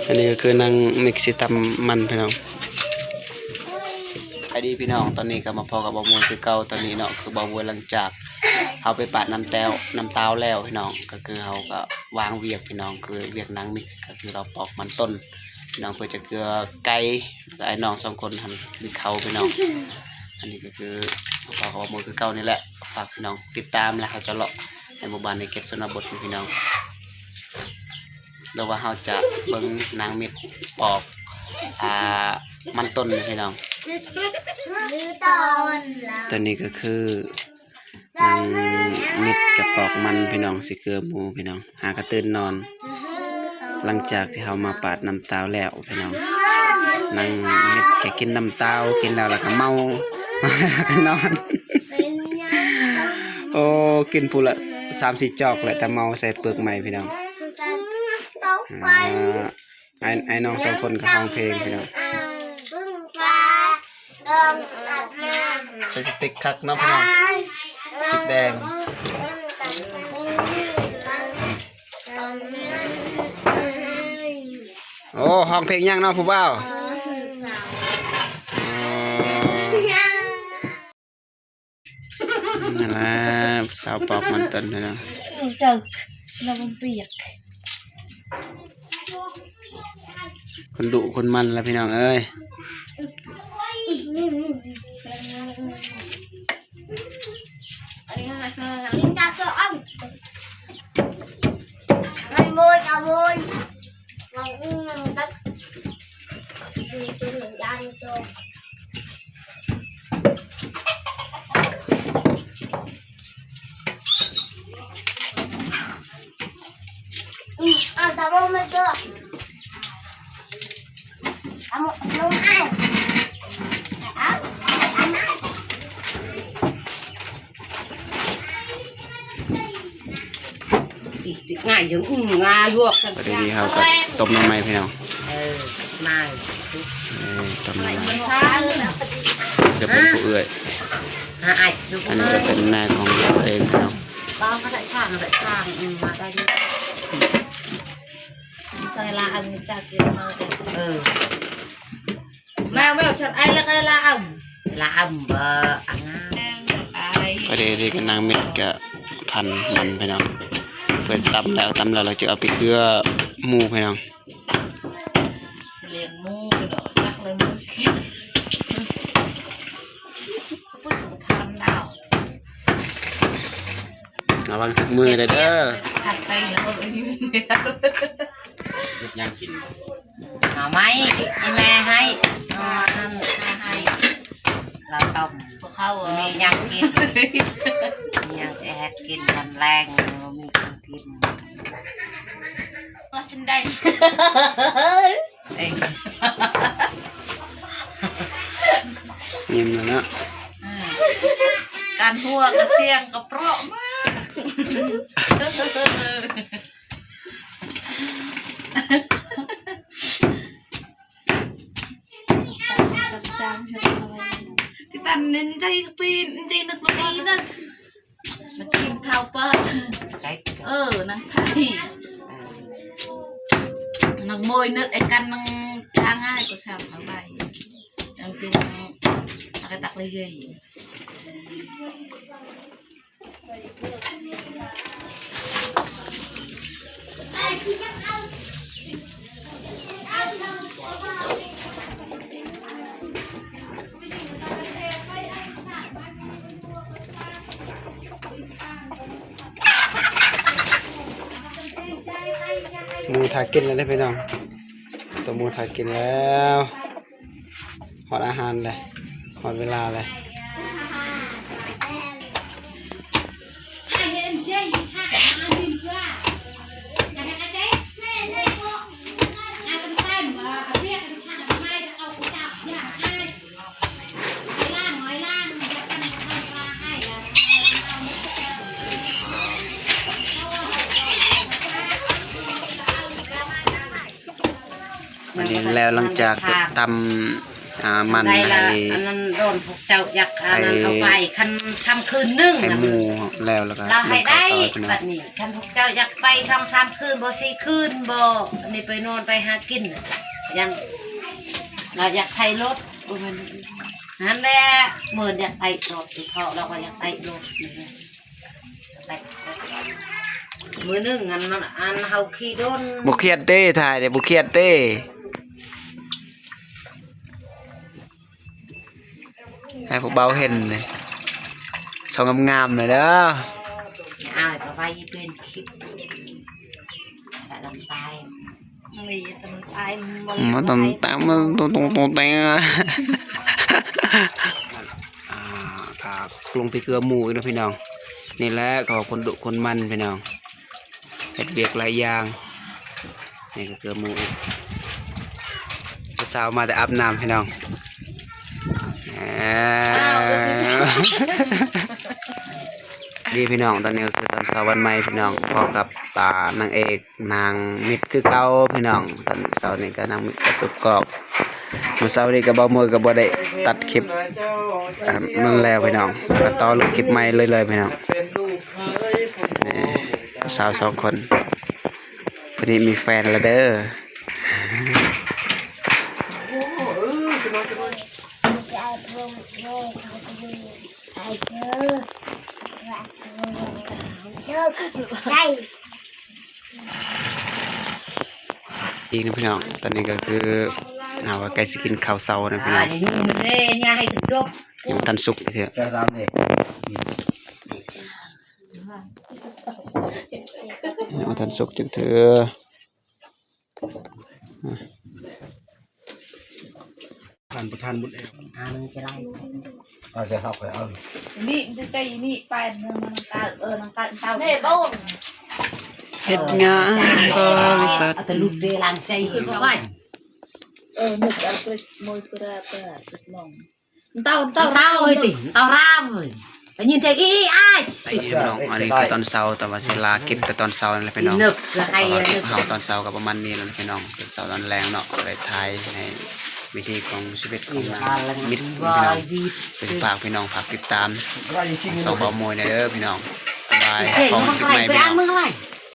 ອັນນີ້ກໍຄືນາງມິກຊິຕຳມັນພີ່ນ້ອງ. ສະບາຍດີພີ່ນ້ອງ, ຕອນນີ້ກໍມາພໍ້ກັບບ່າວມວຍຄືເກົ່າ. ຕອນນີ້ເນາະ ຄືບ່າວມວຍຫຼັງຈາກເຮົາໄປປາດນ້ຳແຕ້ວ ນ້ຳຕາວແລ້ວພີ່ນ້ອງ, ກໍຄືເຮົາກໍວາງວຽກພີ່ນ້ອງ, ຄືວຽກນາງມິກ ກໍຄືເຮົາປອກມັນຕົ້ນພີ່ນ້ອງ ເພື່ອຈະເກືອໄກ່ ແລ້ວກໍອ້າຍນ້ອງສອງຄົນຫັ້ນກິນເຂົ້າພີ່ນ້ອງ. ອັນນີ້ກໍຄືມາພໍ້ກັບບ່າວມວຍຄືເກົ່ານີ້ແຫຼະ, ຝາກພີ່ນ້ອງຕິດຕາມ ແລະ ເຮົາຈະເລາະໃນໝູ່ບ້ານໃນເຂດຊົນນະບົດພີ່ນ້ອງ. ຫຼືວ່າເຮົາຈະເບິ່ງນາງມິກປອກ ອ່າ ມັນຕົ້ນພີ່ນ້ອງ. ຕອນນີ້ກໍຄືນາງມິກຈະປອກມັນພີ່ນ້ອງ ຊິເກືອໝູພີ່ນ້ອງ. ຫາກະຕື່ນນອນ ຫຼັງຈາກທີ່ເຮົາມາປາດນ້ຳຕາວແລ້ວພີ່ນ້ອງ. ນາງມິກກະກິນນ້ຳຕາວ ກິນແລ້ວລະກະເມົາ ນອນ. ໂອ້ ກິນພຸ້ນລະສາມສີ່ຈອກແຫຼະ ແຕ່ເມົາໃສ່ເປືອກໄມ້ພີ່ນ້ອງ. ອ່າ ອ້າຍ ອ້າຍນ້ອງສອງຄົນກໍຮ້ອງເພງພີ່ນ້ອງ. ໃສ່ສະຕິກຄັກເນາະພີ່ນ້ອງ ຕິກແດງ. ໂອ້ ຮ້ອງເພງຫຍັງເນາະຜູ້ບ່າວ? ອໍ ນັ້ນລະ ສາວປອກມັນຕົ້ນພີ່ນ້ອງ. ເຈົ້າ ລະມັນປຽກ ຄົນດຸຄົນມັນລະພີ່ນ້ອງເອີຍ. ອີກຕິກງ່າຍ ຍັງອຶ່ງງາລວກກັນ. ພໍດີເຮົາກໍຕົ້ມໜໍ່ໄມ້ພີ່ນ້ອງ. ເອີ ມາ ເອີ ຕົ້ມໜໍ່ໄມ້ ຈະເປັນຜູ້ເອື້ອຍ ຫາອ້າຍ ອັນນີ້ກໍເປັນແມ່ຂອງເຮົາເອງພີ່ນ້ອງ. ເວົ້າມາແຕ່ຊ່າງ ແຕ່ຊ່າງ ອືມ ມາໄດ້ດີ. ໃສ່ລະອຳຈັກກິນເອົາ ເອີ ແມວ ແມວ ສັດໄອລະໄກລະອຳ ລະອຳເບີອັງງາມ. ພໍດີທີ່ກັບນາງມິກກະພັນມັນພີ່ນ້ອງ ເພິ່ນຕຳແລ້ວ ຕຳແລ້ວ ແລ້ວຈະເອົາໄປເກືອໝູພີ່ນ້ອງ. ຊິລ້ຽງໝູເນາະ ຕັກແລ້ວໝູຊິກິນ ພັນດາວ. ລະວັງຖືກມືເດີ ເດີ. ເຮັດຫຍັງກິນ? ໜໍ່ໄມ້ ອີ່ແມ່ໃຫ້ ເອົາອັນນັ້ນມາໃຫ້ ລາວຕົ້ມ ພວກເຂົາມີຫຍັງກິນ ມີຫຍັງຊິເຮັດກິນຕອນແລງ ບໍ່ມີຫຍັງກິນ ວ່າຊັ້ນໃດ. ເອີ ຍິ້ມແລ້ວເນາະ ການຫົວກະສຽງກະເປາະມາກ. ທີ່ຕັນເນັ້ນໃຈປີນ ໃຈນຶກລະປີນະ. ມາກິນເຂົ້າປະ ເອີ ນາງໄທ ເອີ ນາງໂມຍນຶກໄອ້ກັນນາງທາງອ້າຍກໍສັ່ງເອົາໄວ້ ນາງກິນ ນາງກໍຕັກລະເຢີຍ. ໝູຖ້າກິນແລ້ວເດ້ພີ່ນ້ອງ ໂຕໝູຖ້າກິນແລ້ວ. ຮອດອາຫານແລ້ວ ຮອດເວລາແລ້ວ. ອັນນີ້ແລ້ວ ຫຼັງຈາກຕຳ ອ່າ ມັນໃຫ້ ອັນນັ້ນດອນພວກເຈົ້າຢາກອັນນັ້ນເອົາໄປ ຄັນຄ່ຳຄືນໜຶ່ງ ໃຫ້ໝູ່ແລ້ວ ແລ້ວກໍ ລາວໃຫ້ໄດ້ ບັດນີ້ ຄັນພວກເຈົ້າຢາກໄປສອງສາມຄືນ ບໍ່ສີ່ຄືນ ບໍ່ ອັນນີ້ໄປນອນໄປຫາກິນ ຍັງ ລາວຢາກໄຖລົດ ບໍ່ແມ່ນ ຫັ້ນແຫຼະ ເມີນຢາກໄຖລົດ ເພາະລາວກໍຢາກໄຖລົດ ມື້ໜຶ່ງອັນ ອັນເຮົາຂີ່ດົນ ບໍ່ຄຽດເດ້ ຖ່າຍເດ້ ບໍ່ຄຽດເດ້ ໃຫ້ພວກເບົາເຫັນເດ້ ສອງງາມໆ ເດີ ອ້າຍກໍໄປເປັນຄລິບ ຕາດຳຕາຍ ນີ້ຕາດຳຕາຍ ມາຕາດຳຕາຍ ມາຕົງໆ ແຕ່ງ ອ່າ ກໍລົງໄປເກືອໝູ່ອີກເນາະພີ່ນ້ອງ ນີ້ແຫຼະ ເຂົາຄົນດຸຄົນໝັ່ນພີ່ນ້ອງ ເຮັດວຽກຫຼາຍຢ່າງ ນີ້ກໍເກືອໝູ່ອີກ ຜູ້ສາວມາແຕ່ອາບນ້ຳພີ່ນ້ອງ ເອີ ນີ້ພີ່ນ້ອງ ຕອນນີ້ກໍຄືຕອນເຊົ້າວັນໃໝ່ພີ່ນ້ອງ ພ້ອມກັບ ອ່າ ນາງເອກ ນາງມິດຄືເກົ່າພີ່ນ້ອງ ຕອນເຊົ້ານີ້ກໍນາງມິດກໍສຸບກອກ ມື້ເຊົ້ານີ້ກໍເບົາເມີຍກໍບໍ່ໄດ້ຕັດຄລິບ ອ່າ ນັ້ນແລ້ວພີ່ນ້ອງ ມາຕໍ່ລົງຄລິບໃໝ່ເລີຍໆ ພີ່ນ້ອງ ນີ້ ສາວສອງຄົນ ຜູ້ນີ້ມີແຟນແລ້ວເດີ. ອີກນະພີ່ນ້ອງ ຕອນນີ້ກໍຄືເຮົາກໍໃກ້ຊິກິນເຂົ້າເຊົ້ານະພີ່ນ້ອງ ຍັງບໍ່ທັນສຸກເທື່ອ ຍັງບໍ່ທັນສຸກຈັກເທື່ອ. ທ່ານປະທານບຸນແອວ ອ່າ ມັນຈະໄດ້ ເອົາໃສ່ເຮົາໄປເອົາ ນີ້ມັນຈະໃຈນີ້ໄປ ມັນເຕີ ເອີ ມັນເຕີ ເຕີ ເດ້ບໍ່ ເຮັດງານບໍລິສັດ ເອົາແຕ່ຫຼຸດເດ້ ລ້າງໃຈ ຄືກໍໄວ້ ເອີ ນຶກເອົາໄປມົຍປາປາ ເຕົາ ເຕົາຣາວເອີຍຕິ ເຕົາຣາວເອີຍ ໄດ້ຍິນແຕ່ອີອ້າຍ ໄດ້ຍິນພີ່ນ້ອງ ອັນນີ້ຄືຕອນເຊົ້າ ແຕ່ວ່າຊິລາຄລິບແຕ່ຕອນເຊົ້ານັ້ນແຫຼະພີ່ນ້ອງ ເພາະວ່າຄລິບເຮົາຕອນເຊົ້າກໍປະມານນີ້ແຫຼະພີ່ນ້ອງ ເປັນເຊົ້າຕອນແລງເນາະ ໄດ້ຖ່າຍໃຫ້ວິຖີຂອງຊີວິດຂອງນາງມິດພີ່ນ້ອງ ກໍຊິຝາກພີ່ນ້ອງຝາກຕິດຕາມຊ່ອງເບົາໂມຍແດ່ເດີພີ່ນ້ອງ ບາຍ ພໍກັນໃໝ່ພີ່ນ້ອງ.